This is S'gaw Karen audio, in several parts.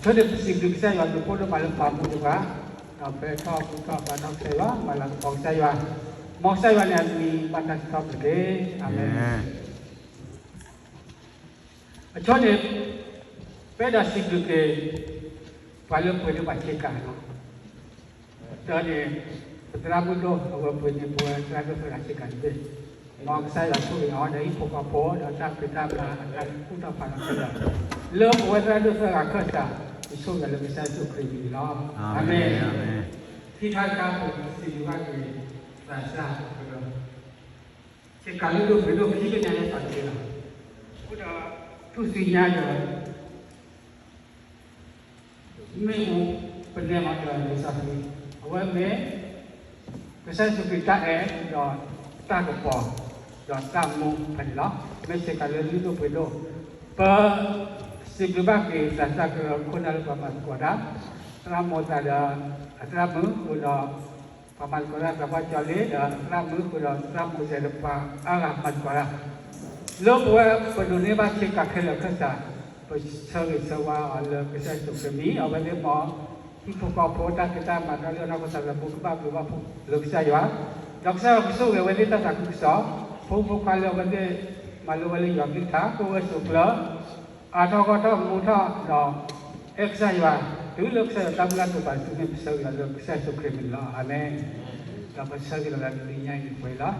ဆိန့ၣ်ပစံးဘျုးကစၢ်ယွၤ ဒိၣ်ဖိဒိၣ်မးလၢပာ်မူဒံးပှၤ, ဒီးဖဲထီၣ်ပူထီၣ်ဘါထီၣ်ကစၢ်ယွၤ, မၤလၤကပီၤကစၢ်ယွၤ, မ်ကစၢ်ယွၤန့ၣ်အမံၤဘၣ်တၢ်စံးထီၣ်ပတြၢၤတက့ၢ်. အၤမ့ၣ်. အဆိန့ၣ် ပအဲၣ်ဒိးစံးဘျုးက့ၤ ပှၤလၢပှ့ၤန့ၢ်ပှၤဆ့ကၤလီၤ. တၢ်န့ၣ် ပသရၣ်မုၣ်ဒိၣ် အဝဲပှ့ၤန့ၢ်ပဝဲသရၣ်ဒိၣ်သၢဂၤဆ့ကၤတဘ့ၣ်, မ်ကစၢ်ယွၤဆိၣ်ဂ့ၤအီၤဒီးဟံၣ်ဖိဃီဖိ ဒီးတၢ်ဖံးတၢ်မၤအတၢ်ကူၣ်တၢ်ဖးလီၤခဲလၢာ်, လၢပဝဲသရၣ်ဒိၣ်သၢဂၤခၢၣ်စး, ပဆိၣ်ဂ့ၤလၢကစၢ်ယ့ၣ်ၡူးခရံာ်အမံၤန့ၣ်လီၤ. အၤမ့ၣ်. ခံခါတခါ ပစံးဘျုးဘၣ်က့ၤ သးစၢ်ကရၢ ဆ့ကၤလၢဒိၣ်ပှ့ၤဒိၣ်ခံကညါလၢပှၤတက့ၢ်လီၤ. အဃိဒီး ထူၣ်စုညါဒီး မ့ၣ်အူပနဲမၤဒီးလံာ်စီဆှံ, အဝဲမ့ၢ် ကစၢ်ယ့ၣ်ၡူးခရံာ်တၢ်အဲၣ်ဒီးတၢ်ကပီၤ ဒီးတၢ်မူဖဲန့ၣ်လီၤ. မ့ၢ်ဆ့ကၤလၢဒိၣ်ပှ့ၤဒိၣ်, ပစံးဘျုးဘၣ်က့ၤသးစၢ်ကရၢခိၣ်နၢ်လၢပှၤမၤသကိးတၢ်, သရၣ်မိၢ်သးဒီး အသရၣ်မုၣ်ဃုာ်ဒီး ပှၤမၤသကိးတၢ်သးပှၢ်ကၠီလ့ဒီး သရၣ်မုၣ်ဃုာ်ဒီးသရၣ်မိၢ်စဲးဒီးပှၤအါဂၤမၤသကိးတၢ် လၢပဝဲပဒိးန့ၢ်ဘၣ်ဆ့ကၤခဲလၢာ်ခၢၣ်စး, ပဆၢဂ့ၤဆၢဝါအီၤလၢကစၢ်ယ့ၣ်ၡူးခရံာ်အမံၤ, အဝဲသ့ၣ်မ် ဟံၣ်ဖိဃီဖိတၢ်ဖံးတၢ်မၤ တၢ်လုၢ်အီၣ်နီၢ်ကစၢ်ဒီးမူကဘၣ်ဘျုးဘၣ်ဖှိၣ်လၢကစၢ်ယွၤ, ဒီးကစၢ်ယွၤကဆိၣ်ဂ့ၤအဝဲသ့ၣ်တၢ်သးခုကစီၣ်, ဖိမုၣ်ဖိခွါလၢအဝဲသ့ၣ်မၤလိဝဲလၢယွၤကလုၢ်ကထါ ကိၣ်ဝဲစိးကျၢၤ အါထီၣ်ဂီၢ်ထီၣ်မူထီၣ်ဒီး အဲၣ်ကစၢ်ယွၤ, တုၤလၢကစၢ်ယွၤတၢ်မုၢ်လၢ်တိာ်ပာ်စုန့ၣ် ပဆၢဂ့ၤအီၤလၢကစၢ်ယ့ၣ်ၡူးခရံာ်အမံၤန့ၣ်လီၤ. အၤမ့ၣ်. ဒီးပဆၢဂ့ၤလီၤလၢတနံၤညါအံၤန့ၣ်ပှဲၤလီၤ,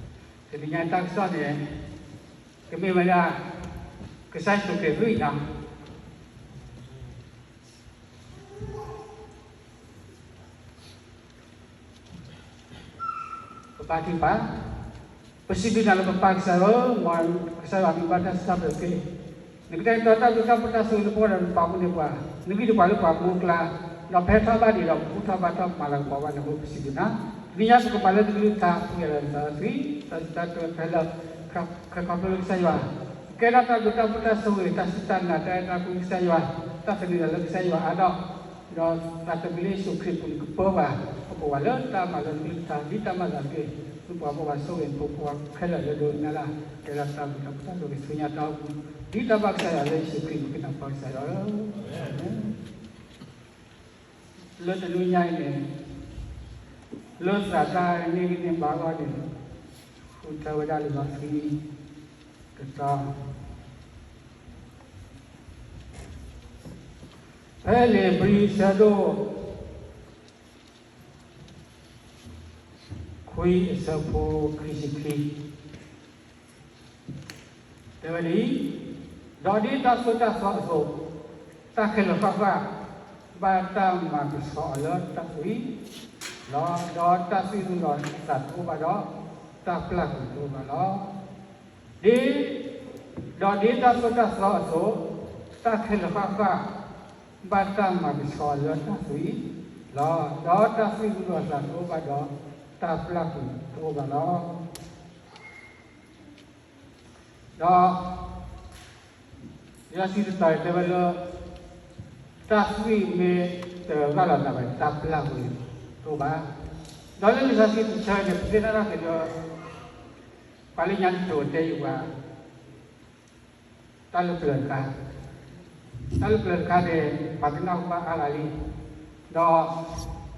ဒီး တနံၤညါတၢ်ကစီၣ်န့ၣ် ကမ့ၢ်ဝဲဒၣ် ကစၢ်ယ့ၣ်ၡူးခရံာ်အသွံၣ်နီၤ ပဘါထုကဖၣ်, ပစံးဘျုးနၤလၢပပၢ်ကစၢ်ဧၢ, မ်ကစၢ်ယွၤမံၤဘၣ်တၢ်စံးထီၣ်ပတြၢၤတက့ၢ်. နကတဲာ်ကတီၤတၢ်ဘျုးတၢ်ဖှိၣ်တၢ်ဆိၣ်ဂ့ၤလၢပဂီၢ်ဒီးနပာ်မူန့ၢ်ပှၤ, နဂံၢ်နဘါလၢပှၤမူအကျါ, ဒီးဖဲထီၣ်ဘၣ်ဒံးဒီးပဘူၣ်ထီၣ်ဘါထီၣ်မၤလၤကပီၤဘၣ်နၤအဃိ ပစံးဘျုးနၤ. တနံၤညါပကမၤလၢနကလုၢ်ကထါ ပှဲၤဒီးနသးစီဆှံ, တၢ်စံးတၢ်ကတိၤခဲလၢာ် ခဲခီဖျိလၢကစၢ်ယွၤ, ကဲထီၣ်တၢ်ဘျုးတၢ်ဖှိၣ်တၢ်ဆိၣ်ဂ့ၤ တၢ်စူၢ်တၢ်နာ် တၢ်အဲၣ်တၢ်ကွံကစၢ်ယွၤ, တၢ်သန့ၤလၢကစၢ်ယွၤအါထီၣ်, ဒီးသးသမူလၢယ့ၣ်ၡူးခရံာ်အပူၤန့ၣ်ကပၢပှၤ, ပကဝၤလၢတၢ်မၤလၢနကလုၢ်ကထါ ဒ်တၢ်မၤသးတက့ၢ်. မ့ၢ်ပှၤဘၣ်ပှၤဆိၣ်ဂ့ၤဖိပှၤခဲလၢာ်လၢဒိးနၢ်လၢ် ကဲထီၣ်တၢ်ဘျုးတၢ်ဖှိၣ်တၢ်ဆိၣ်ဂ့ၤဆူညါတၢ်အိၣ်မူ, ဒ်တၢ်ဘၣ်ကစၢ်ယွၤလၢယ့ၣ်ၡူးခရံာ်မံၤ ပနၢ်ပၢၢ်ကစၢ်ယွၤဧၢ. လၢတနွံညါအံၤန့ၣ် လၢသးတၢ်န့ၢ်ဂံၢ်န့ၢ်ဘါအဂီၢ်န့ၣ် ဃုထၢဝဲဒၣ်လံာ်စီဆှံတတီၤ, ဖဲလံာ်ဧ့ၤဘြံၤအဆၢဒိၣ် ခွံအဆၢဖိခံဆံခံ တဲဝဲဒ်အံၤ, ဒီးဒ်တၢ်သိၣ်တၢ်သီအသိး, တၢ်ခဲလၢာ်ဃၣ်ဃၣ် ဘၣ်တၢ်မၤကဆှီအီၤလၢတၢ်သွံၣ်လီၤ. ဒီးတၢ်သွံၣ်သူၣ်လီၤသးတအိၣ်ဘၣ်ဒီး, တၢ်ပျၢ်ကွံာ်တအိၣ်ဘၣ်လီၤ. ဒ်, ဒီးဒ်တၢ်သိၣ်တၢ်သီအသိး, တၢ်ခဲလၢာ်ဃၣ်ဃၣ် ဘၣ်တၢ်မၤကဆှီအီၤလၢတၢ်သွံၣ်လီၤ. ဒီးတၢ်သွံၣ်သူၣ်လီၤသးတအိၣ်ဘၣ်ဒီး, တၢ်ပျၢ်ကွံာ်တအိၣ်ဘၣ်လီၤ. ဒီး လံာ်စီဆှံတတီၤအံၤတဲဝဲလၢ တၢ်သွံၣ်မ့ၢ်တဂၣ်လီၤသးဘၣ်န့ၣ် တၢ်ပျၢ်ကွံာ်တအိၣ်ဘၣ်. ဒီးလၢလံာ်စီဆှံတဆၢအံၤန့ၣ် ပသ့ၣ်နီၣ်ထီၣ်က့ၤလၢ ပှၤလၢညါတစိၤတဲယုာ်ပှၤ တၢ်လၢပျၢၤတခါ, တၢ်လၢပျၢၤတခါန့ၣ် ပှၤကနၣ်ကဘၣ်အါဂၤလံ, ဒီး ပှၤတဲယုာ်ပှၤ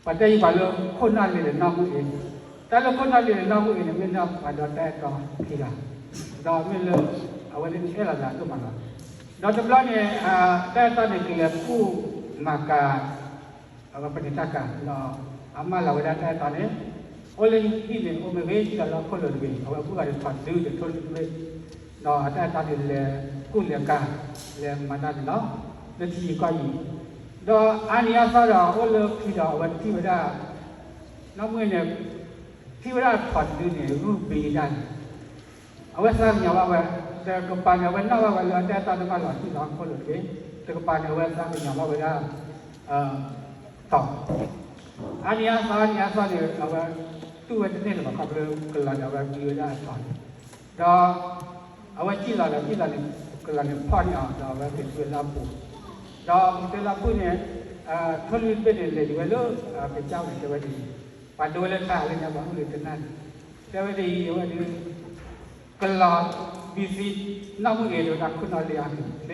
လၢခိၣ်နၢ်လ့ၤဒီးနီၢ်မုၢ်အ့, တၢ်လၢခိၣ်နၢ်လ့ၤဒီးနီၢ်မုၢ်အ့န့ၣ် မ့ၢ်ဒၣ်ပှၤဒီးတၢ်အဲၣ်တီခံဂၤ, ဒီးမ့ၢ်လၢ အဝဲသ့ၣ်န့ၣ်အဲၣ်လိာ်သးဒိၣ်မးလီၤ. ဒီးတဘျီန့ၣ် တၢ်အဲၣ်တီန့ၣ် ကလဲၤကူၣ်မၤကၤ အဝဲပနံာ်တၢ်ကၤ ဒီးအမၢလီၤဝဲဒၣ်တၢ်အဲၣ်တီန့ၣ် အိၣ်လၢဟံၣ်န့ၣ် အိၣ်မ့ၢ်ဂ့ၤ ထံၣ်လီၤလၢခိၣ်လိၤတဂ့ၤ, အဝဲကူၣ်ဂၤဒီးထီၣ်ဒုးဒီးထိၣ်လွံၢ်တဘ့ၣ်, ဒီးအတၢ်အဲၣ်တီန့ၣ်လဲၤကူၣ်လဲၤကၤ လဲၤမၤတၢ်န့ၣ်လီၤ. လၢထံယံၤကီၢ်ယံၤ, ဒီးအါနံၤအါသီဒီးအိၣ်လၢခံဒီးအဝဲထံၣ်ဝဲဒၣ် နီၢ်မုၢ်အ့န့ၣ် ထံၣ်ဝဲဒၣ်ထီၣ်တဒုန့ၣ် ဂုၢ်ဘ့ဒၣ်န့ၣ် အဝဲသးကညီၤဘၣ်ဝဲ, တကပၤန့ၣ် အဝဲနီၣ်ဘၣ်ဝဲလၢအတၢ်အဲၣ်တီန့ၣ်မၢလီၤဟံၣ်လီၤခိၣ်လိၤတဂ့ၤ, တကပၤန့ၣ် အဝဲသးကညီၤဘၣ်ဝဲဒၣ် ထီၣ်, အါနံၤအါသီ အါနံၤအါသီန့ၣ် အဝဲတူၢ်ဝဲတန့ၢ်လၢၤဘၣ် ခီဖျိကလီၤန့ၣ် အဝဲဘံဝဲဒၣ်ထီၣ်န့ၣ်, ဒီး အဝဲစံၣ်လီၤဒီး စံၣ်လီၤန့ၣ် ကလီၤန့ၣ်ဖီၣ်န့ၢ်အီၤ ဒီးအဝဲက့ၤတုၤဝဲလၢအပူၤ, ဒီးက့ၤတုၤလၢအပူၤန့ၣ် ထိၣ်လွံၢ်တဘ့ၣ်န့ၣ် လဲၤယူၤဝဲလၢ ကစၢ်န့ၣ် တဲဝဲဒ်အံၤ, ပှၤဒိဝဲလၢထါလၢညါ ပှၤအိၣ်လၢတနၢ်န့ၣ် တဲဝဲဒ်အံၤ အဝဲဒ် ကလီၤဘံသံ နီၢ်မုၢ်အ့ဒီးတၢ်ခိၣ်နီၢ်လ့အါက့ၤသ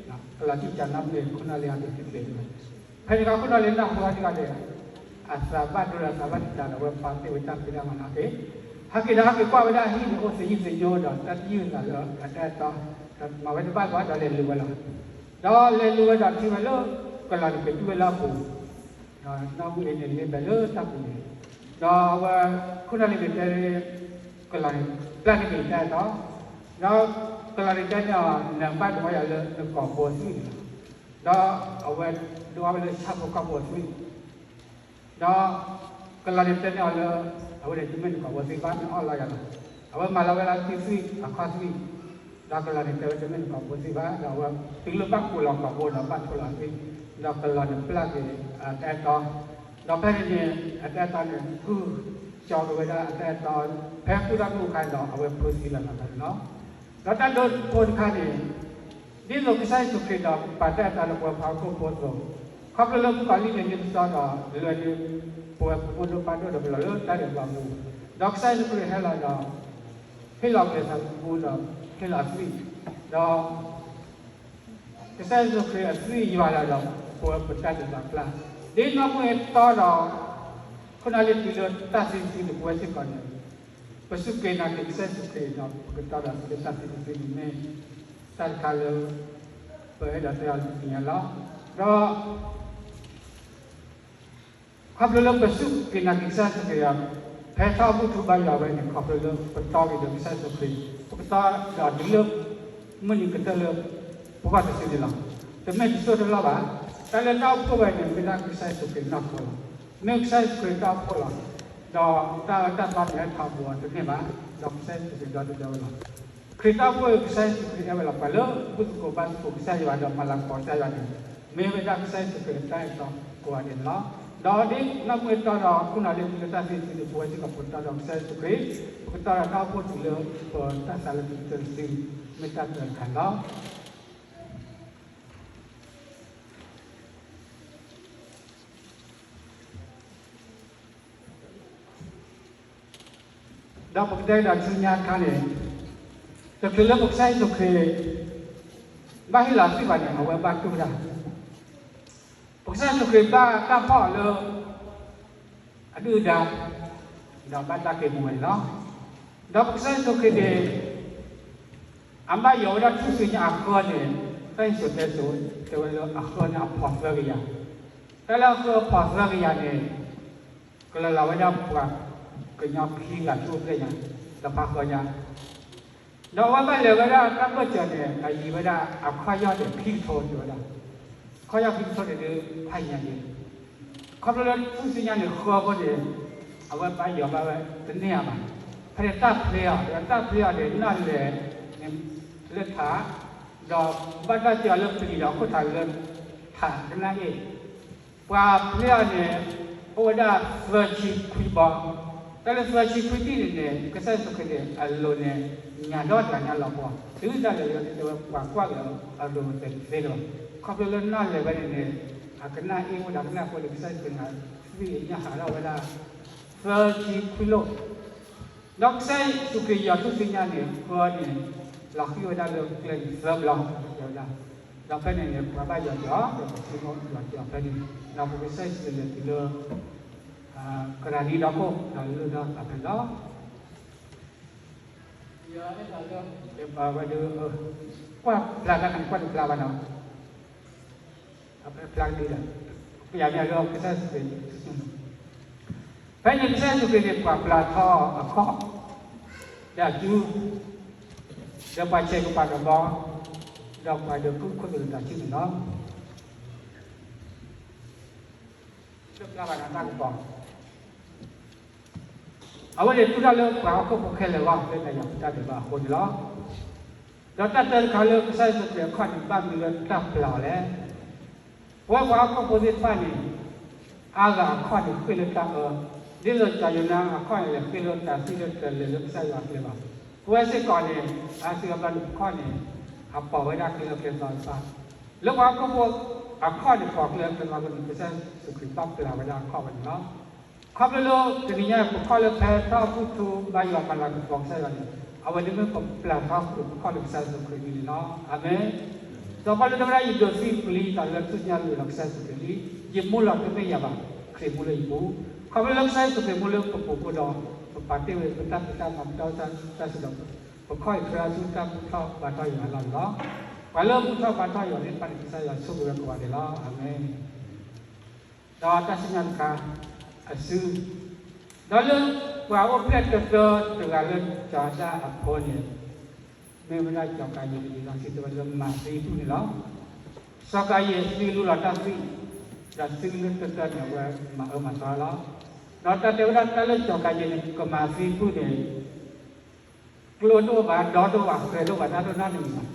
့, ကလီၤတံၢ်ကနီၣ်မ့ၢ်ခိၣ်နၢ်လၢအဂ့ၤတသ့, ဖဲန့ၣ်ခီခိၣ်နၢ်လၢနၢ်ဟူအီၤတဂၤန့ၣ်, အသးဘၣ်ဒိဒီးအသးဘၣ်တံာ်တာ်ဒီး အဝဲပာ်သ့ၣ်ဝဲတၢ်ဖံးတၢ်မၤန့ၣ်က့ၤ, ဟဲက့ၤဒီးဟဲက့ၤကွၢ်ဝဲဒၣ်ဟံၣ်န့ၣ် အိၣ်သယုၢ်သညိဒီး တၢ်သယုၢ်သးလၢအတၢ်အဲၣ်တီ, ဒီးမၤဝဲတဘၣ်ဘၣ်ဒီးလဲၤလူၤဝဲလီၤ. ဒီးလဲၤလူၤဝဲဒီးထံၣ်ဝဲလၢ ကလီၤန့ၣ်ကတူၢ်ဝဲလၢအပူၤ, ဒီးနီၢ်မုၢ်အ့န့ၣ် လဲၤဘဲလၢတၢ်ပူၤန့ၣ်, ဒီးအဝဲ ခိၣ်နၢ်လၢန့ၣ်တဲ ကလီၤန့ၣ် ပျၢ်န့ၢ်က့ၤတၢ်အဲၣ်တီ, ဒီးကလီၤန့ၣ်တဲန့ၢ်အီၤ နဘၣ်ဒိးအီယၤလၢနကိာ်ဘိအသွံၣ်န့ၣ်လီၤ. ဒီးအဝဲဒိးအီဝဲလၢဆၣ်ဖိကီၢ်ဖိအသွံၣ်, ဒီးကလီၤန့ၣ်တဲန့ၢ်အီၤလၢ အဝဲန့ၣ်တမ့ၢ်နကိာ်ဘိအသွံၣ်ဘၣ် နအီၣ်လီၤယၤလီၤ. အဝဲမၤလီၤဝဲလၢအသွံၣ်သွံၣ်အခီၣ်သွံၣ်, ဒီးကလီၤန့ၣ်တဲဝဲတမ့ၢ်နကိာ်ဘိအသွံၣ်ဘၣ်, ဒီးအဝဲတုၤလၢဘၣ်ကိးလီၤကိာ်ဘိဒီးဘၣ်ထိလီၤအသွံၣ်, ဒီးကလီၤန့ၣ်ပျၢ်က့ၤအတၢ်အဲၣ်တီ, ဒီးဖဲန့ၣ်န့ၣ် အတၢ်အဲၣ်တီန့ၣ် ကုၢ်ကၠီက့ၤဝဲဒၣ်အတၢ်အဲၣ်တီ, ဖဲကုၢ်တၢ်မုၢ်အခါန့ၣ်ဒီး အဝဲဖုးသံလီၤလီၤဖဲန့ၣ်လီၤ. ဒီးတၢ်ဒိဖိတခါန့ၣ် ဒ်သိးကစၢ်ယ့ၣ်ၡူးခရံာ်ဒီးပာ်တၢ်အဲၣ်တီလၢပဝဲပှၤဟီၣ်ခိၣ်ဖိအသိး, ခီဖျိလၢမုၣ်ကီၤလံၢ်န့ၣ် န့ၢ်ကစီဒီး လဲၤဒုးပဝဲဖိဒိၣ်ပၢ်ဒိၣ်ဒီးပလီၢ်လၢတၢ်ဒဲးဘးပူၤ, ဒီးကစၢ်ယ့ၣ်ၡူးခရံာ်ဟဲလီၤဒီး ဟ့ၣ်လီၤက့ၤသးသမူဒီး ဟ့ၣ်လီၤအသွံၣ်, ဒီး ကစၢ်ယ့ၣ်ၡူးခရံာ်အသွံၣ်ယွၤလီၤဒီး ပဝဲပတၢ်ဒဲးဘးပျၢ်, ဒ်နီၢ်မုၢ်အ့တီဒီး ခိၣ်နၢ်လၢတုၤလၢတၢ်သံတသွံန့ၣ် ပဝဲစ့ၢ်ကီးန့ၣ် ပစူၢ်က့ၤနာ်က့ၤကစၢ်ယ့ၣ်ၡူးခရံာ်ဒီး ပကတီဒီးလၢတၢ်သံတသွံန့ၣ်မ့ၢ် တၢ်တခါလၢ ပအဲၣ်ဒိးတဲအီၤလၢတနံၤညါလီၤ. ဒီး ခီဖျိလၢပစူၢ်က့ၤနာ်က့ၤကစၢ်ယ့ၣ်ၡူးခရံာ်ဒီး ဖဲထီၣ်ဘူၣ်ထူဘါယွၤဝဲန့ၣ် ခီဖျိလၢပတီက့ၤဒီးကစၢ်ယ့ၣ်ၡူးခရံာ်, ပကတီဒီးတုၤလၢ မုၢ်နံၤကတၢၢ်လၢ ပဂီၢ်တစုန့ၣ်လီၤ. တမ့ၢ်တစိၢ်တလီၢ်ဘၣ်. တၢ်လၢတၢ်အိၣ်ဖှိၣ်ဝဲန့ၣ် မ့ၢ်ဒၣ်ကစၢ်ယ့ၣ်ၡူးခရံာ်နီၢ်ခိလီၤ. မ့ၢ်ကစၢ်ယ့ၣ်ၡူးခရံာ်တၢ်အိၣ်ဖှိၣ်လီၤ. ဒီးတၢ်အၢတၢ်သီန့ၣ် ဟဲထီၣ်ပူၤအီၤတန့ၢ်ဘၣ်, ဒီးကစၢ်ယ့ၣ်ၡူးခရံာ်ဒီတဒၢဝဲလီၤ. ခရံာ်တၢ်အိၣ်ဖှိၣ် ကစၢ်ယ့ၣ်ၡူးခရံာ်အဲၣ်ဝဲလီၤပှၤလၢ ဘူၣ်သကိးဘါသကိးကစၢ်ယွၤဒီး မၤလၤကပီၤကစၢ်ယွၤန့ၣ် မ့ၢ်ဝဲဒၣ်ကစၢ်ယ့ၣ်ၡူးခရံာ်အတၢ်အဲၣ်တီကိးဂၤဒဲးန့ၣ်လီၤ. ဒီးဒ်နီၢ်မုၢ်အ့တီဒီး ခိၣ်နၢ်လၢတုၤလၢတၢ်သံတသွံန့ၣ် ပဝဲစ့ၢ်ကီးပကတီဒီးကစၢ်ယ့ၣ်ၡူးခရံာ်, ပကတီဒီးတၢ်အိၣ်ဖှိၣ်တုၤလၢပတၢ်သးလၢကတၢၢ်တစု မ့ၢ်တၢ်တၢတခါန့ၣ်လီၤ. ဒီးပကတဲဒီးဆူညါတခါန့ၣ်, တချုးလၢပကစၢ်ယ့ၣ်ၡူးခရံာ် ဘၣ်ဟ့ၣ်လီၤအသွံၣ်ဘၣ်န့ၣ် အဝဲဘၣ်တူၢ်ဝဲဒၣ် ပကစၢ်ယ့ၣ်ၡူးခရံာ်ဘၣ်တၢ်ဖီၣ်အီၤလၢ အဒုၣ်အဒါ, ဒီးဘၣ်တၢ်က့ၤပူၤဝဲန့ၣ်လီၤ. ဒီးပကစၢ်ယ့ၣ်ၡူးခရံာ်န့ၣ် အဘၣ်ယွၤဝဲဒၣ်ထူၣ်စုညါအဃၢန့ၣ်, တၢ်စံၣ်စိၤတဲစိၤ တဲဝဲလၢအဃၢန့ၣ်အဖီၣ်သၢကယၤ, တၢ်လၢအဃၢအဖီၣ်သၢကယၤန့ၣ် ကလီၤလးဝဲဒၣ်ပှၤကညီခံဂၤဆူအိၣ်ဖျဲၣ်ညါ, ဒီးဖးဃၢညါ ဒီးအဝဲဘၣ်လဲၤဝဲဒၣ်တၢ်ဘၢၣ်စၢၤန့ၣ် အယံၤဝဲဒၣ်အခီၣ်ယီၢ်န့ၣ်ခံကထိတဲဝဲဒၣ်, အခီၣ်ယီၢ်ခံကထိန့ၣ်ဒုး ဖးညါန့ၣ်, ခီဖျိလၢထူၣ်စုညါန့ၣ်ဃၢအဃိန့ၣ်, အဝဲဘၣ်ယွၤဘၣ်ဝဲတန့ၢ်အါဘၣ်, ဖဲန့ၣ်တၢ်ဖျ့အီၤ, ဒီးတၢ်ဖျ့အီၤန့ၣ် နီၣ်လဲၢ်န့ၣ်လၢထး, ဒီးဘၣ်တၢ်စၢၤအီၤလၢပျံၤဒီးခိၣ်ထးလၢထးကနၣ်အ့ၣ် ပှၤဖျ့အီၤန့ၣ် အိၣ်ဝဲဒၣ်သၢဆံခွံဘီ, တၢ်လၢသၢဆံခွံထံၣ်န့ၣ်န့ၣ် ကစၢ်ယ့ၣ်ၡူးခရံာ်န့ၣ် အလိၤန့ၣ် ညၣ်ဒီတဂၤညါလီၤပှီၢ်, တုၤဒၣ်လဲာ်လၢတဲဝဲပှၤကွၢ်က့ၤအလိၤ တသ့လၢၤဘၣ်, ခီဖျိလၢနီၣ်လဲၢ်ဝဲန့ၣ်န့ၣ် အကနၣ်အ့ၣ်အိၣ်ဒီးကနၣ်အဃိန့ၣ် ကစၢ်ယ့ၣ်ၡူးခရံာ်န့ၣ် သွံၣ်အညၣ်ဟးထီၣ်ဝဲဒၣ် သၢဆံခွံလိၣ် ဒီးကစၢ်ယ့ၣ်ၡူးခရံာ်ယွၤထူၣ်စုညါန့ၣ် ဃၢန့ၣ် လီၤဃံၤဝဲဒၣ်လၢကျဲန့ၣ်သၢဘျီ တဲဝဲဒၣ်, ဒီးဖဲန့ၣ်န့ၣ် ပှၤဘၣ်ယွၤစၢၤအီၤ ဒီးပှၤဆိကမိၣ်ယွၤစၢၤအီၤဖဲန့ၣ်, ဒီးပကစၢ်ယ့ၣ်ၡူးလဲၤတုၤလၢ ကရၤနံဒီခိၣ် ဒီးလၢဒီးသးဖဲလီၤ. ယွၤအဲၣ်ဒိးလၢ ပဝဲဒၣ် ကွၢ်ဖျါတၢ်ခါန့ၣ် ကွၢ်တဖျါဘၣ်နီၤ အဖဲဖျါကဒုဒီး ပယၤမ့ၢ်အလၢကစၢ်ယ့ၣ်ၡူးခရံာ် ဖဲန့ၣ်ကစၢ်ယ့ၣ်ၡူးခရံာ်န့ၣ် ပှၤပျၢ်ထီၣ်အခီၣ် ဒီးအစု ဒီးပှၤဆဲးကပၤဒီးဘီ ဒီးပှၤဒိးကုၢ်ခိၣ်သလုးတၢ်စုၣ်န့ၣ်လီၤ. တဖျါဘၣ်နတၢ်ကပီၤ အဝဲန့ၣ်တူၢ်တၢ်လၢပှၤဟီၣ်ခိၣ်ဖိခဲလၢာ်လီၤ လၢနယၤပတၢ်ဒဲးဘးအဃိန့ၣ်လီၤ. ဒီးတၢ်တၢတခါလၢကစၢ်ယ့ၣ်ၡူးခရံာ်အခီၣ်န့ၣ် ဘၣ်မနုၤလၢတၢ်ပျၢ်အီၤလဲၣ်. ပဝဲပှၤဟီၣ်ခိၣ်ဖိသ့ၣ်တဖၣ်န့ၣ် အါဂၤအခီၣ်န့ၣ်ဃ့ၢ်လၢတၢ်အၢ, ဒ်သိးစီၤယိၤနါအခီၣ်န့ၣ် လဲၤဃ့ၢ်လၢတၢ်သံလၢတၢ်လဲၤလၢကစၢ်ယွၤအကျဲဘၣ်. ပဝဲစ့ၢ်ကီးန့ၣ် အါစုအါဘျီန့ၣ် ပခီၣ်န့ၣ် အပိာ်ဝဲဒၣ်ကျဲလၢကျဲသီတဖၣ် လၢပှၤဟီၣ်ခိၣ်ဖိအခီၣ်န့ၣ် ပိာ်ကျဲလၢကျဲသီအဃိန့ၣ် ကစၢ်ယ့ၣ်ၡူးခရံာ်ဘၣ်ပျၢ်ဝဲဒၣ်အခီၣ်ဝဲန့ၣ်လီၤ. ခီဖျိလၢတနံၤညါအံၤ ပခီၣ်လၢဖဲထီၣ်ဘူၣ်ထူဘါယွၤမၤလၤကပီၤကစၢ်ယွၤန့ၣ် အဝဲန့ၣ်မ့ၢ်ပပျၢ်ထီၣ်ပခီၣ်လၢကစၢ်ယ့ၣ်ၡူးခရံာ်န့ၣ်လီၤ. အၤမ့ၣ်. စီၤပီလူးတဲဝဲဒၣ် ယဒိးသံကွံာ်လံ တၢ်လၢထူၣ်စုညါလၢကစၢ်ယ့ၣ်ၡူးခရံာ်လံ, ယမူလီၤတမ့ၢ်ယၤဘၣ်, ခရံာ်မူလၢယပူၤ, ခီဖျိလၢကစၢ်ယ့ၣ်ၡူးခရံာ်မူလၢပပူၤအဃိဒီး ပပာ်တ့ၢ်ဝဲပတၢ်ဖံးတၢ်မၤပတၢ်အိၣ်ဆူၣ်ဆူၣ်ဒီး ပခီၣ်အံၤထွဲဆူတၢ်ဘူၣ်ထီၣ်ဘါထီၣ်ယွၤအလီၢ်န့ၣ်လီၤ. ပှၤလၢအဘူၣ်ထီၣ်ဘါထီၣ်ယွၤသ့ၣ်တဖၣ်န့ၣ် ကစၢ်ယွၤဆိၣ်ဂ့ၤဝဲကိးဂၤဒဲးလီၤ. အၤမ့ၣ်. ဒီးတၢ်စံၣ်ညီၣ်တခါ အစု, ဒီးလၢပှၤအိၣ်ဖျဲၣ်တၢတၢတဂၤလၢကၠီၤဒၣ်အဖိန့ၣ် မ့ၢ်ဝဲဒၣ်စီၤကၤယံၣ်န့ၣ် လံာ်စီဆှံတဲဝဲလၢမၤသံဖုၣ်န့ၣ်လီၤ. စီၤကၤယံၣ်စုလူလီၤတၢ်သွံၣ်, ဒီးစုလၢတၢတၢန့ၣ် အဝဲမၤအၢမၤသီလီၤ. ဒီးတၢ်တဲဝဲဒၣ်တၢ်လၢစီၤကၤယံၣ်န့ၣ် ကမၤသံဖုၣ်န့ၣ် ကျိတအိၣ်ဘၣ်, ဒီတအိၣ်ဘၣ်, ဃဲၤတအိၣ်ဘၣ်, တၢ်တအိၣ်နီတမံၤဘၣ်.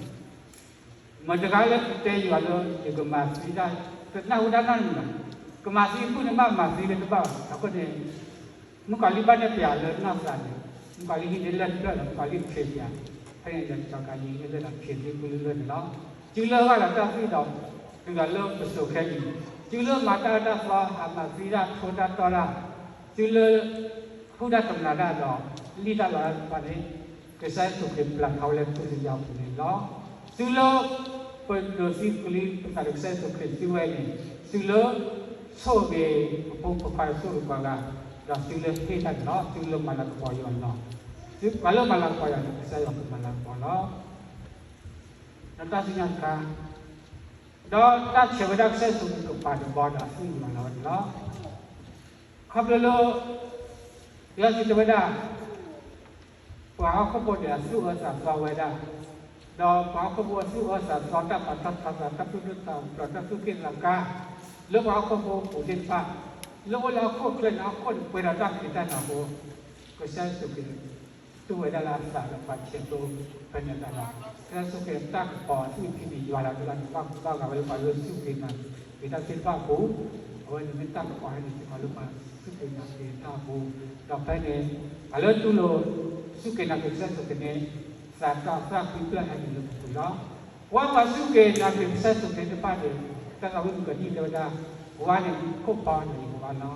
မတၤတဂၤလၢကတဲယွၤလၢယကမၤသံတၢ်, တနၢ်ဟူတၢ်နီတမံၤဘၣ်. ကမၤသံဖုၣ်န့ၣ် ဘၣ်မၤသံလၢတဘၣ်ဘၣ်. အဃိန့ၣ် မုၣ်ကီၤလံၢ်ဘၣ်နဲၣ်ပၠးလၢနီၢ်သးန့ၣ်, မုၣ်ကီၤလံၢ်ဟံးန့ၢ်လၢၢ်တဖျၢၣ်ဒီး မုၣ်ကီၤလံၢ်ထံးပၠး, ဖဲန့ၣ်ဒီးစီၤကၤယံၣ်ဟံးန့ၢ်လၢၢ်ဒီးထံးသံဖုၣ်လၢလၢၢ်န့ၣ်လီၤ. စုလၢဂၢ်လီၤတၢ်သွံၣ်ဒီး တုၤဒီးလၢပစိၤခဲအံၤ, စုလၢမၤတၢ်အၢတၢ်သီ ဟးမၤသံတၢ် ထိတၢ်တီတၢ်, စုလၢ ဟူတၢ်တမျၢ်တၢ်ဒီး လံၣ်တၢ်လီတၢ်တဖၣ်န့ၣ် ကစၢ်ယ့ၣ်ၡူးခရံာ်ပျၢ်ထီၣ်ဝဲလၢထူၣ်စုညါအပူၤန့ၣ်လီၤ. စုလၢ ပဒိးသံကွံာ်လံပသးဒီးကစၢ်ယ့ၣ်ၡူးခရံာ်စုဝဲန့ၣ်, စုလၢ ဆိၣ်ဂ့ၤ ပဖိပခွါဆိၣ်ဂ့ၤပှၤဂၤ, ဒီးစုလၢဟ့ၣ်တၢ်န့ၣ်လီၤ. စုလၢမၤလၤကပီၤယွၤန့ၣ်လီၤ. စုပှၤလၢမၤလၤကပီၤယွၤန့ၣ် ကစၢ်ယွၤကမၤလၤကပီၤလီၤ. ဒီးတၢ်စံၣ်ညီၣ်တခါ ဒီးတၢ်ဆဲးဝဲဒၣ်ကစၢ်ယ့ၣ်ၡူးခရံာ်ကပၤတဘီဒီးအသွံၣ်ယွၤလီၤဝဲန့ၣ်လီၤ. ခီဖျိလၢ လံာ်စီဆှံတဲဝဲဒၣ် ပှၤဟီၣ်ခိၣ်ဖိန့ၣ် အသူၣ်အၢသးသီဝဲဒၣ်, ဒီးပှၤဟီၣ်ခိၣ်ဖိအသူၣ်အၢသးသီ တၢ်ပာ်ထီၣ်ထီသး တၢ်သူၣ်ဒိၣ်သးဖျိး တၢ်သူၣ်က့ၣ်သးကါ လၢပှၤဟီၣ်ခိၣ်ဖိအပူၤသ့ၣ်တဖၣ်, လၢအိၣ်လၢဟီၣ်ခိၣ်ချၢန့ၣ် ဟီၣ်ခိၣ်န့ၣ်ပှဲၤဒီးတၢ်ဖံးတၢ်မၤအဃိ, ကစၢ်ယ့ၣ်ၡူးခရံာ် သူၣ်ဝဲဒၣ်လၢအသးဒီးပှၤဆဲးကျိးဖဲန့ၣ်အသးဒီး ကစၢ်ယ့ၣ်ၡူးခရံာ်တၢ်ကပီၤအသွံၣ်ဖဲန့ၣ် ယွၤလီၤဒၣ်န့ၣ် ဘၣ်ကဘၣ်ဂာ်ဝဲလၢပှၤလၢစူၢ်က့ၤနာ်က့ၤတၢ်သ့ၣ်တဖၣ်အပူၤ, အဝဲန့ၣ်မ့ၢ်တၢ်ကပီၤဟဲန့ၣ်စ့ၢ်ကီးလၢပှၤစူၢ်က့ၤနာ်က့ၤတၢ်အပူၤ, ဒီးဖဲန့ၣ် ပှၤလၢတူၢ်လိာ် စူၢ်က့ၤနာ်က့ၤကစၢ်ယ့ၣ်ၡူးခရံာ်န့ၣ် သးတၢ်သၣ်ဃံဖျၢၣ်ဟဲနုာ်လၢပပူၤလီၤ. ပဝဲပှၤစူၢ်က့ၤနာ်က့ၤကစၢ်ယ့ၣ်ၡူးခရံာ်တဖၣ်န့ၣ် တၢ်သးဝံၣ်မုၢ်ကနံၣ်တဲဝဲဒၣ်, ဝါန့ၣ်မူခိၣ်ဖီန့ၣ်ယကဝါလီၤ.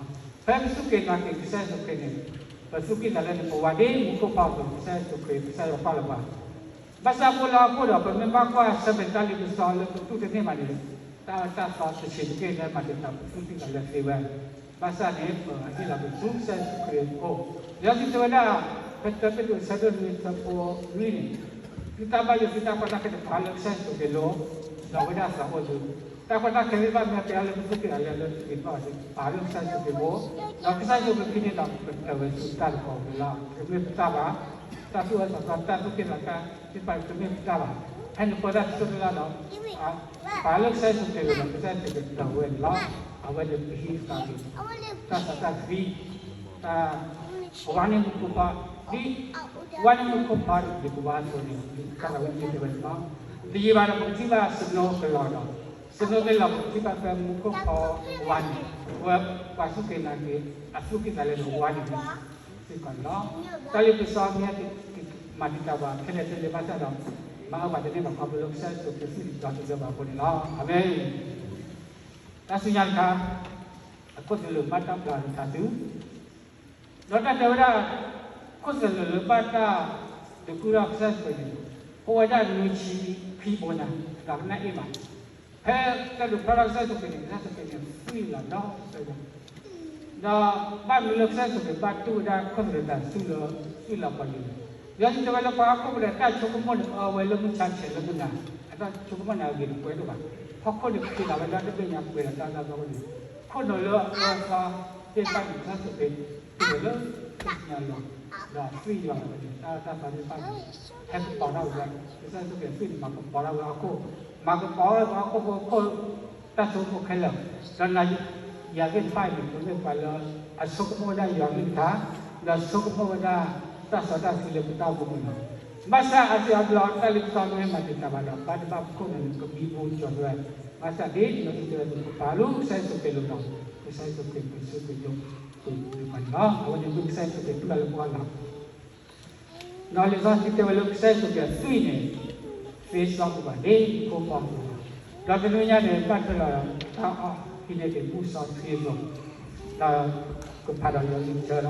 ဖဲပစူၢ်က့ၤနာ်က့ၤကစၢ်ယ့ၣ်ၡူးခရံာ်န့ၣ် ပသူၣ်ကံၢ်သးလဲန့ၣ် ပဝါဒ်မူခိၣ်ဖီအသိး ကစၢ်ယ့ၣ်ၡူးခရံာ် ကစၢ်ယွၤကွၢ်လၢၤပှၤ ဘၣ်ဆၣ်ဖိလၢဟီၣ်ခိၣ်ဒီး ပမ့ၢ်ဘၣ်ကွၢ်ဆၢၣ်မဲာ်တၢ်လ့ပစီလၢပတူၢ်တန့ၢ်ဘၣ်န့ၣ်, တၢ်အၢတၢ်သီတဆံးတက့ၢ်လၢမၤတံာ်တာ်ပသူၣ်ကံၢ်သးလဲသ့ဝဲ, ဘၣ်ဆၣ်န့ၣ် ပဟ့ၣ်လီၤပသူဆူကစၢ်ယ့ၣ်ၡူးခရံာ်အအိၣ်, လံာ်စီဆှံတဲဝဲဒၣ်, ဖဲတၢပ့းတရူးဆၢဒိၣ်နွံဆၢဖိနွံန့ၣ်, သုတၢ်ဘၣ်ယိၣ်သုတၢ်ကီတၢ်ခဲန့ၣ် ပာ်လၢကစၢ်ယ့ၣ်ၡူးခရံာ်အလိၤ, ဒီးအဝဲဒၣ်သးအိၣ်သု, တၢ်ကီတၢ်ခဲသ့ၣ်တဖၣ်မ့ၢ်ကဲထီၣ်လၢပသူၣ်ကံၢ်သးလဲလၢပဂံၢ်ပဘါန့ၣ် ပာ်လၢကစၢ်ယ့ၣ်ၡူးခရံာ်အအိၣ်, ဒီးကစၢ်ယ့ၣ်ၡူးခရံာ်ဖဲန့ၣ်ဒီး ပတၢၢ်ဝဲဆူတၢ်တကီၢ်ပူၤလီၤ. တမ့ၢ်ပတၢ်ဘၣ်, တၢ်သူၣ်အၢသးသီ တၢ်သူၣ်က့ၣ်သးကါသ့ၣ်တဖၣ်တမ့ၢ်ပတၢ်ဘၣ်, ဖဲန့ၣ်ပဝဲဒၣ်တစိၢ်တလၢ်ဒီး ပာ်လၢကစၢ်ယ့ၣ်ၡူးခရံာ်အလိၤဒီး ကစၢ်ယ့ၣ်ၡူးခရံာ်တၢၢ်ဝဲန့ၣ်လီၤ. အဝဲန့ၣ်ပဟံးဃာ်က့ၤ တၢ်သးတၢ်သံ, တၢ် ဝါန့ၢ်မူခိၣ်ဖီ, ဒ် ဝါန့ၢ်မူခိၣ်ဖီန့ၣ် ယကဝါအသိးန့ၣ် တၢ်သးဝံၣ်မ့ၢ်တဲဝဲန့ၣ်လီၤ. တယံာ်ဘၣ်ဒီး ပကထံၣ်ဘၣ်စနိကလီၤဒီး စနိမ့ၢ်လီၤ ပကထံၣ်ဘၣ်ဖဲမူခိၣ်ဖီဝါန့ၣ် ပဝဲပှၤစူၢ်က့ၤနာ်က့ၤ အသူၣ်ကံၢ်သးလဲဒီးဝါန့ၣ် စ့ၢ်ကီးန့ၣ်လီၤ. တၢ်လ့ပစီမ့ၢ်ဟဲက့ၤမၤတံာ်တာ်ပှၤခဲလၢာ်ခဲဆ့ဘၣ်ဆၣ်ဒီး မၤအၢပှၤတန့ၢ်ဘၣ် ခီဖျိလၢကစၢ်ယ့ၣ်ၡူးခရံာ်သူၣ်စ့ၢ်ကီးတၢ်ဒီးပှၤအဃိန့ၣ်လီၤ. အၤမ့ၣ်. တၢ်စူညါတခါ, အခိၣ်သလုးဘၣ်တၢ်ပျၢ်တခါသု, ဒီးတၢ်တဲဝဲဒၣ် ခိၣ်သလုးလၢဘၣ်တၢ်ဒုးကူထီၣ်ကစၢ်ယ့ၣ်ၡူးခရံာ်န့ၣ် အိၣ်ဝဲဒၣ်နွံဆံခံဘိနၤ, ဒီးကနၣ်အ့ၣ်မး, ဖဲတၢ်ဒုးဖျါထီၣ်ကစၢ်ယ့ၣ်ၡူးခရံာ်န့ၣ် ကစၢ်ယ့ၣ်ၡူးခရံာ်န့ၣ် သွံၣ်လီၤဒီး ဒီးဘၣ်မနုၤလၢကစၢ်ယ့ၣ်ၡူးခရံာ်ဘၣ်တူၢ်ဝဲဒၣ်ခိၣ်သလုးတၢ်သွံၣ်လၢ သွံၣ်လီၤပှၤယိာ်န့ၣ်, လံာ်စီဆှံတဲဝဲလၢပှၤဟီၣ်ခိၣ်ဖိဒီး တၢ်ဆိကမိၣ်န့ၣ် အၢဝဲလၢမုၢ်ဆါဆဲးလၢမုၢ်နၤ, အတၢ်ဆိကမိၣ်န့ၣ်အဂ့ၤတပှဲၤဒိၣ်ဘၣ်. ဟီၣ်ခိၣ်န့ၣ်ခံးလီၤဝဲဒၣ်တဘ့ၣ်ညါပှဲၤဒီးတၢ်သၣ်သီအဃိန့ၣ်, ခိၣ်နူာ်လၢအအၢအသီသ့ၣ်တဖၣ်န့ၣ် ကစၢ်ယ့ၣ်ၡူးခရံာ် တူၢ်ဝဲလၢ ခိၣ်သလုးလီၤ, ဒီးသွံၣ်လီၤဝဲန့ၣ် တၢ်သၣ်သီသ့ၣ်တဖၣ်န့ၣ် ဟဲကပီၤထီၣ်ဝဲ, ကစၢ်ယ့ၣ်ၡူးခရံာ်သွံၣ်န့ၣ် မၤကပီၤထီၣ်ဝဲဟီၣ်ခိၣ်, မၤကပီၤထီၣ်ဝဲဟီၣ်ခိၣ်ဖိခိၣ် တၢ်ဆိကမိၣ်ခဲလၢာ်, ဒီးနၤယၤသ့ၣ်တဖၣ်အံၤန့ၣ် ပမ့ၢ်ပှၤလၢ အဆိကမိၣ်ဝဲဒၣ်ယွၤကလုၢ်ကထါ, ဒီးဆိကမိၣ်ဝဲဒၣ်တၢ်စီတၢ်ဆှံလၢပတၢ်အိၣ်မူပူၤလီၤ. ဘၣ်ဆၣ်အါစုအါဘျီတၢ်လ့ပစီမ့ၢ်ဟဲမၤတံာ်တာ်ဘၣ်ဒီး ဘၣ်တဘၣ်ပခိၣ်န့ၣ်ကမံဘိကၠီၤဝဲ, ဘၣ်ဆၣ်ဒ်န့ၣ်အသိး ပပာ်လၢကစၢ်ယ့ၣ်ၡူးခရံာ်အလိၤဒီး ကစၢ်ယ့ၣ်ၡူးခရံာ်ကဆိၣ်ဂ့ၤလိာ်သ့ၣ်တဖၣ်န့ၣ်လီၤ. အဝဲန့ၣ်မ့ၢ်ကစၢ်ယ့ၣ်ၡူးခရံာ်တူၢ်ဘၣ်လၢပဂီၢ်လီၤ. ဒီးလံာ်စီဆှံတဲဝဲလၢကစၢ်ယ့ၣ်ၡူးခရံာ်အသွံၣ်န့ၣ် သ့စီကွံာ်ဘၣ်ဒ်မူခိၣ်ဖီအသိးလီၤ. ဒီးတနွံညါန့ၣ် ဘၣ်ထွဲလီၤတၢ်အီၣ်ဟံးန့ၢ်က့ၤဘူၣ်စီဆှံအသိး, ဒီးကဖးဒီးလံာ်စီဆှံလီၤ.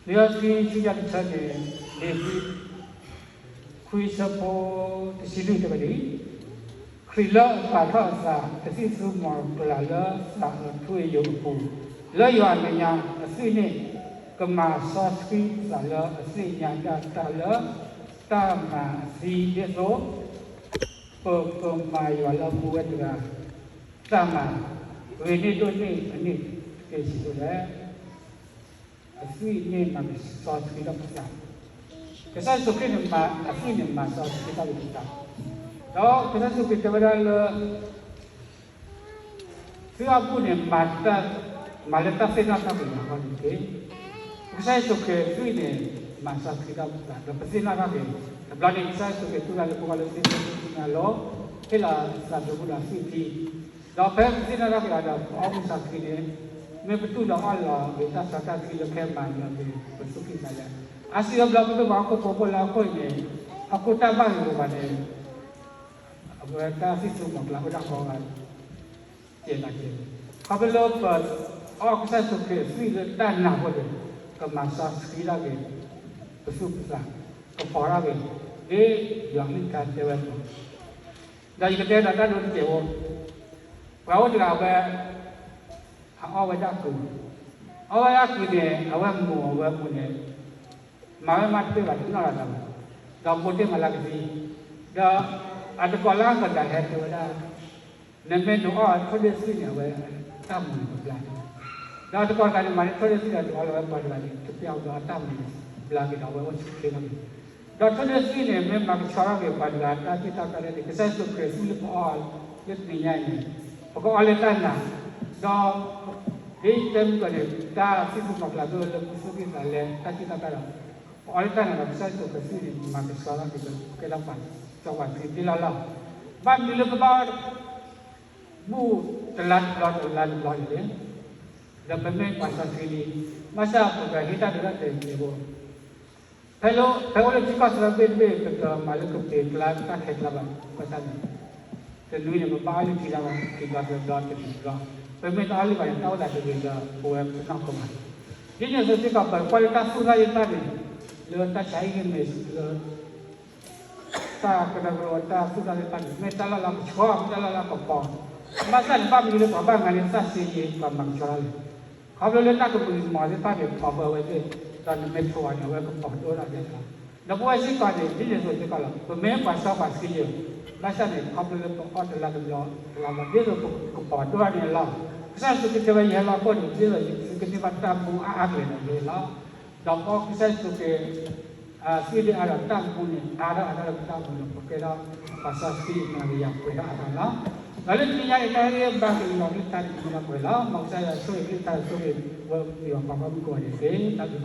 လံာ်စီဆှံဆူညါတဆၢန့ၣ် လံာ် ခွံဆၢဖိတဆံလွံၢ်တဲဝဲဒ်အံၤ, ခရံာ်လၢအပာ်ထီၣ်အသး တသံၣ်သူမီၤကျၢ်လၢသးအထွံၣ်အယိာ်အပူၤ, လၢယွၤအမဲာ်ညါအသွံၣ်န့ၣ် ကမၤစီဆှံပသးလၢအသ့ၣ်ညါဒၣ်တၢ်လၢ တၢ်မၤအသံဒ်သိး ပကမၤယွၤလၢမူဝဲတဂၤ တၢ်မၤ, ဂ့ၤန့ၢ်ဒိၣ်န့ၢ်အန့ၣ်တက့ၢ် စံးဝဲဒၣ် အသွံၣ်န့ၣ်မၤစီဆှံထီၣ်ပသး, ကစၢ်ယ့ၣ်ၡူးခရံာ်န့ၣ် အသွံၣ်န့ၣ်မၤစီဆှံထီၣ်က့ၤပသး, ဒီးကစၢ်ယ့ၣ်ၡူးခရံာ်တဲဝဲဒၣ်လၢ သွံၣ်အပူၤန့ၣ် မၤလၢတၢ်သ့ၣ်နီၣ်ထီၣ်က့ၤအဂီၢ်န့ၣ်တက့ၢ်. ကစၢ်ယ့ၣ်ၡူးခရံာ်အသွံၣ်န့ၣ် မၤစီဆှံထီၣ်ပသး ဒီးပသ့ၣ်နီၣ်ထီၣ်က့ၤ, တဘျီန့ၣ် ကစၢ်ယ့ၣ်ၡူးခရံာ်တူၢ်တၢ်လၢပဂီၢ်လၢသ့ၣ်သ့ၣ်ညါလီၤ, ဟ့ၣ်လီၤသးသမူဒီးသွံၣ်ထံ ဒီးဖဲပသ့ၣ်နီၣ်ထီၣ်က့ၤဒီး ပအီၣ်မူစီဆှံန့ၣ် မ့ၢ်ပတူၢ်ဒီးအီၣ်လီၤက့ၤတၢ်စီတၢ်ဆှံလၢခဲမၤန့ၣ် ပသူၣ်ကံၢ်သးလဲ, အါစုအါဘျီပမ့ၢ်ပှၤဟီၣ်ခိၣ်ဖိလၢအခိၣ်အံၤန့ၣ် ဟီၣ်ခိၣ်တၢ်ဘၣ်ဂ့ၤဂ့ၤဘၣ်န့ၣ် အဝဲတၢ်သံၣ်သူမီၤကျၢ်အိၣ်ဒၣ်ဃီဂၤ ကဲဘၣ်ကဲ, ခီဖျိလၢပအီၣ်ကစၢ်ယ့ၣ်ၡူးခရံာ်အသွံၣ်လၢတၢ်နာ်အဃိန့ၣ် ကမၤစီဆှံထီၣ်က့ၤ ပသူၣ်ပသး, ကဖီထီၣ်က့ၤ ဒ်ယွၤအကလုၢ်ကထါတဲဝဲအသိး, ဒီးယကတဲဒီးတၢ်ဒိတစဲးဖိ, ပှၤအိၣ်တဂၤဝဲ အအီၣ်ဝဲဒၣ်ကုာ်, အီၣ်ဝဲဒၣ်ကုာ်န့ၣ် အဝဲမိၢ်အဝဲအမိၢ်န့ၣ် မၤဝဲမၤတပ့ၢ်ဘၣ်တနီၣ်လၢၤဘၣ်, ဒီးမိၢ်တ့ၢ်မၤလၢကသံ, ဒီးအတကိးလၢအကဒၤဟဲတဲဝဲဒၣ် နမ့ၢ်တအီၣ်ထိၣ်ဒ့ၣ်သွံၣ်န့ၣ် အဝဲတၢ်မူန့ၣ်ကဘျါ, ဒီးအတကိးတဂၤန့ၣ် မၤန့ၢ်ထိၣ်ဒ့ၣ်သွံၣ်ဒီး တအီၣ်လၢၤဝဲပှၤတဂၤန့ၣ် တပျၢ်အီၤဒီးအတၢ်မူန့ၣ် ဘျါက့ၤဒီးအဝဲအိၣ်ဆူၣ်ချ့ထီၣ်က့ၤ, ဒီးထိၣ်ဒ့ၣ်သွံၣ်န့ၣ် မ့ၢ်မၤကဆှီထီၣ်က့ၤပှၤတဂၤတၢ်သ့ၣ်တၢ်ဘၣ်လဲၣ်န့ၣ် ကစၢ်ယ့ၣ်ၡူးခရံာ်အသွံၣ်လၢပအီၣ်လၢတနံၤညါအံၤန့ၣ် ပကအီၣ်လၢတၢ်နာ်, ဒီး ဒ်တဲမုၢ်ကီၢ်န့ၣ် တၢ်သံၣ်သူမီၤကျၢ်ဒိၣ်လၢပသူၣ်ကံၢ်သးလဲ တၢ်သ့ၣ်တၢ်ဘၣ်ဒီး ပအီၣ်လၢတၢ်နာ်ဒီး ကစၢ်ယ့ၣ်ၡူးခရံာ်အသွံၣ်န့ၣ် မၤကဆှီထီၣ်က့ၤပကဲထီၣ်ပှၤစီပှၤဆှံသ့လီၤလီၤ, ဘၣ်မနုၤလၢပဘၣ် ဘူၣ်တလါတဘျီတလါတဘျီန့ၣ်လဲၣ်, ဒီးပမ့ၢ်ပှၤစီဆှံလံ, ဘၣ်ဆၣ်ပကဟ့ၣ်တၢ်ဒိးတၢ်တဲာ်ကဲးဖိ, ဖဲလၢ ဖဲအိၣ်လၢထံကီၢ်သၢဘ့ၣ်တဘ့ၣ် ပတမၤလၢကပ့ၤကျါတၢ်ခဲကျါဘၣ်, ဘၣ်ဆၣ်န့ၣ် တနွံန့ၣ် ပဘၣ်အီၣ်လုၢ်ထံတဘျီ ခံဘျီသၢဘျီတနံၤတဘျီ, ပမ့ၢ်တအီၣ်လုၢ်ဘၣ်န့ၣ် တၢ်အိၣ်သးတဂ့ၤလၢပဝဲပနီၢ်ခိမး, ဒ်န့ၣ်အသိးစ့ၢ်ကီး ပကွၢ်လၢတၢ်သူၣ်ထီၣ်သ့ၣ်တဖၣ်န့ၣ် လၢတၢ်ဆါဟံၣ်ဂ့ၤမ့ၢ်လၢ တၢ်ကရၢကရိတၢ်သူၣ်ထီၣ်သ့ၣ်တဖၣ်န့ၣ် မ့ၢ်တၢ်လီၢ်လၢကဆှီ မ့ၢ်တၢ်လီၢ်လၢကပီၤ, ဘၣ်ဆၣ်န့ၣ် ဘၣ်မနုၤလၢပှၤဘၣ်ငါန့ၣ် သးစ့ယံၤ ပှၤမၤကဆှီလီၤလဲၣ်, ခီဖျိလၢတၢ်ကမုာ်မီၤသ့ၣ်တဖၣ်န့ၣ် ဖီၣ်ပၢဝဲသ့ၣ်, ဒီးနမ့ၢ်ထိးအီၤန့ၣ် အဝဲကပီၤဒိၣ်ဒၣ်လဲၣ်လီၤ, ဒီးပဝဲစ့ၢ်ကီးန့ၣ် ဒ်န့ၣ်အသိးစ့ၢ်ကီးလီၤ, ပမ့ၢ်ပှၤစီပှၤဆှံယံၤ, ဘၣ်ဆၣ်န့ၣ် ခီဖျိလၢပအီၣ်တလါတဘျီ တလါဘျီ ဒ်သိးပကပီၤဒိၣ်ဒၣ်န့ၣ်လီၤ, ကစၢ်ယ့ၣ်ၡူးခရံာ်တဲဝဲ ယဟဲလီၤအခိၣ်န့ၣ် ဒ်သိးယကကန့ၢ်ဘၣ်တၢ်မူအါအါကလဲာ်န့ၣ်လီၤ ဒီးပအီၣ်ကစၢ်ယ့ၣ်ၡူးခရံာ် သွံၣ်ဒ့အါဒီးတၢ်မူန့ၣ် အါထီၣ်အါထီၣ်လၢပတၢ်အိၣ်မူဒီး ပကဲထီၣ်ပှၤစီဆှံမၤကယၤပှဲၤထီၣ်အါထီၣ်လီၤ, ဒီးလၢတနံၤညါအံၤ တၢ်ဟ့ၣ်ဘၣ်က့ၤယွၤကလုၢ်ကထါန့ၣ် မ့ၢ်ဒၣ်ပှဲၤလီၤ, မ်ကစၢ်ယွၤဆိၣ်ဂ့ၤကလုၢ်ကထါဆိၣ်ဂ့ၤ ပဝဲယွၤပှၤဂီၢ်မုၢ်ကိးဂၤဒဲးတက့ၢ်, တၢ်ဘျုး